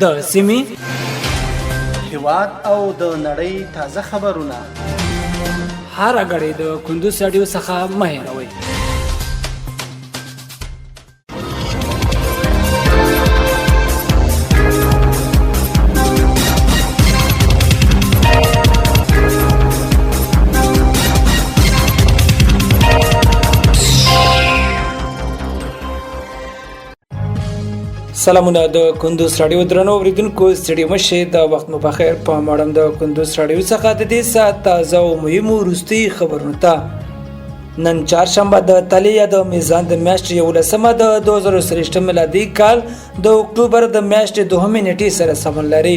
د سیمې، هیواد او د نړۍ تازه خبرونه هره ګړۍ د کندوز راډیو څخه مه هېروئ. سلامونه د کندوز راډیو درنو اوریدونکو، ستړي مشه، د وخت مو په خیر. په مړم د کندوز راډیو څخه د دې ساعت تازه او مهمو وروستي خبرونو ته. نن چهارشنبه د تلې یا د میزان د میاشتې 11مه د 2023 میلادي کال د اکتوبر د میاشتې دوهمې نیټې سره سمون لري.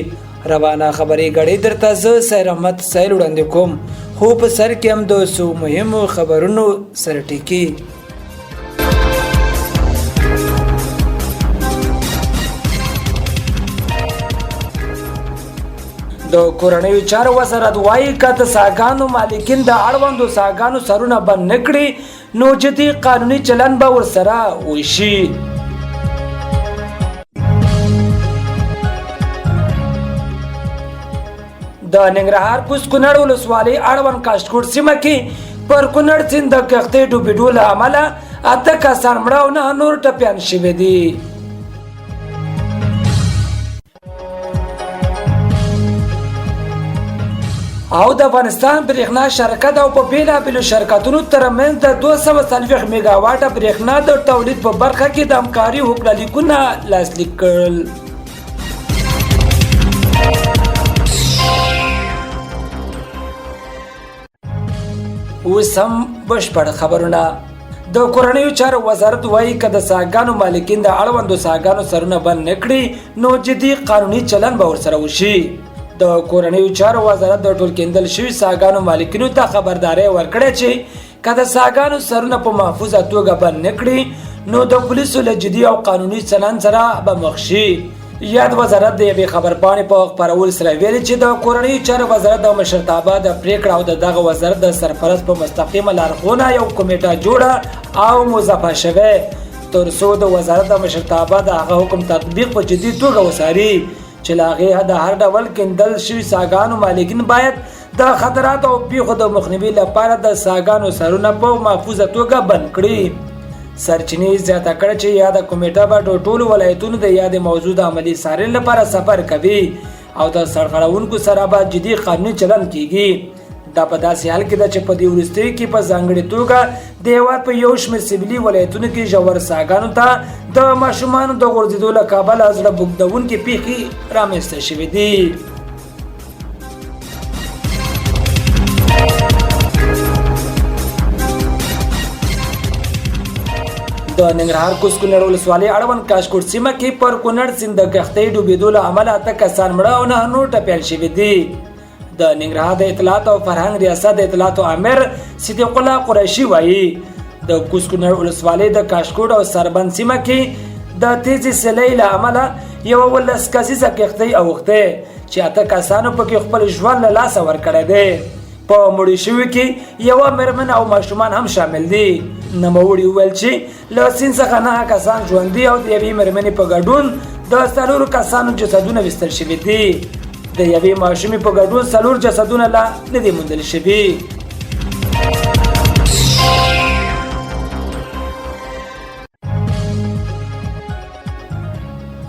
روانه خبري ګړۍ درته زه سیر احمد سیل وړاندې کوم، خو په سر کې هم د څو مهمو خبرونو سرټکي. د کورنیو چارو وزارت وایي که د څاګانو مالکین د اړوندو څاګانو سرونه بند نه کړي نو جدي قانوني چلند به ورسره وشي. د ننګرهار کوز کونړ ولسوالۍ اړوند کاشتکوټ سیمه کې پر کونړ سیند د کښتۍ ډوبېدو له امله 8 کسان مړه او 9 نور ټپیان شوي دي. او د افغانستان برېښنا شرکت او په بېلابېلو شرکتونو ترمنځ د 240 میګاواټه برېښنا د تولید په برخه کې د همکاري هوکړه لیکونه لاسلیک کړل. اوس هم بشپړ خبرونه. د کورنیو چارو وزارت وایي که د څاګانو مالکین د اړوندو څاګانو سرونه بند نه کړي نو جدي قانوني چلند به ورسره وشي. د کورنیو چارو وزارت د ټول کیندل شوي څاګانو مالکینو ته خبرداری ورکړی چې که د څاګانو سرونه په محفوظه توګه بند نه کړي نو د پولیسو له جدي او قانوني چلند سره به مخ شي. یاد وزارت د یوې خبرپاڼې په خپرولو سره ویلي چې د کورنیو چارو وزارت د مشرتابه د پرېکړه او د دغه وزارت د سرپرست په مستقیمه لارښوونه یو کمیټه جوړه او موظفه شوې تر څو د وزارت د مشرتابه د هغه حکم تطبیق په جدي توګه وڅاري چې له هغې د هر ډول کیندل شوي څاګانو مالکین باید د خطراتو او پیښو د مخنیوي لپاره د څاګانو سرونه په محفوظه توګه بند کړي. سرچینې زیاته کړه چې یاده کمیټه به د ټولو ولایتونو د یادې موضوع د عملي څارنې لپاره سفر کوي او د سرغړونکو سره به جدي قانوني چلند کیږي. دا په داسې حال کې ده چې په دې وروستیو کې په ځانګړې توګه د هېواد په یو شمېر سویلي ولایتونو کې ژور څاګانو ته د ماشومانو د غورځېدو له کبله زړه بوږدوونکې پیښې رامنځته شوې دي. د ننګرهار کوز کونړ ولسوالۍ اړوند کاشکوټ سیمه کې پر کونړ سیند د کښتۍ ډوبېدو له امله 8 کسان مړه او 9 نور ټپیان شوي دي. د ننګرهار د اطلاعات او فرهنګ ریاست د اطلاعاتو امر صدیق الله قریشي وایي د کوز کونړ ولسوالۍ د کاشکوټ او سربند سیمه کې د تیزې سیلۍ له امله یوه 17 کسیزه کښتۍ اوښتې چې 8 کسانو پکې خپل ژوند له لاسه ورکړی دی. په مړي شوي کې یوه مېرمن او ماشومان هم شامل دي. نوموړي وویل چې له سیند څخه 9 کسان ژوندي او د یوې مېرمنې په ګډون د 4 کسانو جسدونه ویستل شوي دي. د یوې ماشومې په ګډون 4 جسدونه لا نه دي موندل شوي.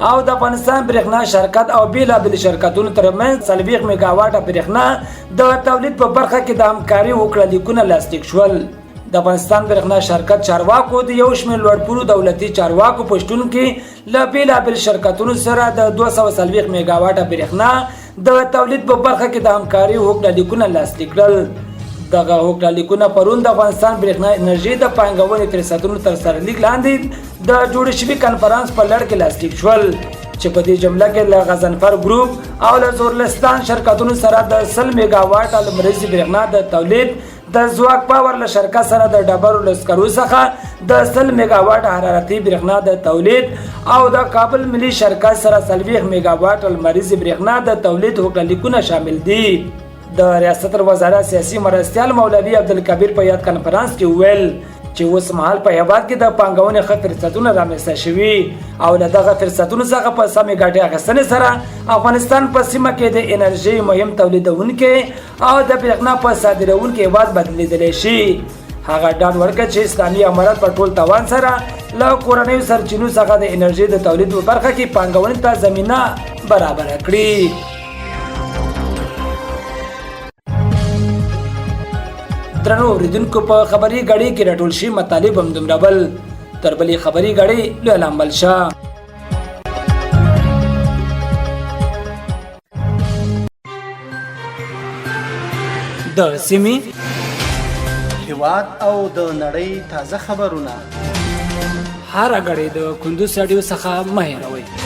او د افغانستان برېښنا شرکت او بېلابېلو شرکتونو ترمنځ 40 میګاواټه برېښنا د تولید په برخه کې د همکاري هوکړه لیکونه لاسلیک شول. د افغانستان برېښنا شرکت چارواکو د یو شمېر لوړپوړو دولتي چارواکو په شتون کې له بېلابېلو شرکتونو سره د 240 میګاواټه برېښنا د تولید په برخه کې د همکاري هوکړه لیکونه لاسلیک کړل. دغه هوکړه لیکونه پرون د افغانستان برېښنا انرژي د پانګونې فرصتونو تر سرلیک لاندې د جوړ شوي کنفرانس په لړ کې لاسلیک شول چې په دې جمله کې له غضنفر ګروپ او له زورلستان شرکتونو سره د 100 میګاواټه لمریزې برېښنا د تولید، د ځواک پاور له شرکت سره د ډبرو له سکرو څخه د 100 میګاواټ حرارتي برېښنا د تولید او د کابل ملي شرکت سره 40 میګاواټ لمریزې برېښنا د تولید هوکړه لیکونه شامل دي. د ریاست الوزراء سیاسي مرستیال مولوي عبدالکبیر په یاد کنفرانس کې وویل چې اوس مهال په هېواد کې د پانګونې ښه فرصتونه رامنځته شوي او له دغه فرصتونو څخه په سمې ګټې اخیستنې سره افغانستان په سیمه کې د انرژۍ مهم تولیدونکی او د برېښنا په صادرونکي هېواد بدلېدلی شي. هغه ډاډ ورکړ چې اسلامي امارت په ټول توان سره له کورنیو سرچینو څخه د انرژۍ د تولید په برخه کې پانګونې ته زمینه برابره کړي. درنو اوریدونکو، په خبري غړي کې راټول شي مطالب هم دومره بل تر بلې خبري غړي لوی لامل شه. د سیمې، هیواد او د نړۍ تازه خبرونه هره غړي د کندوز راډیو څخه مه هېروئ.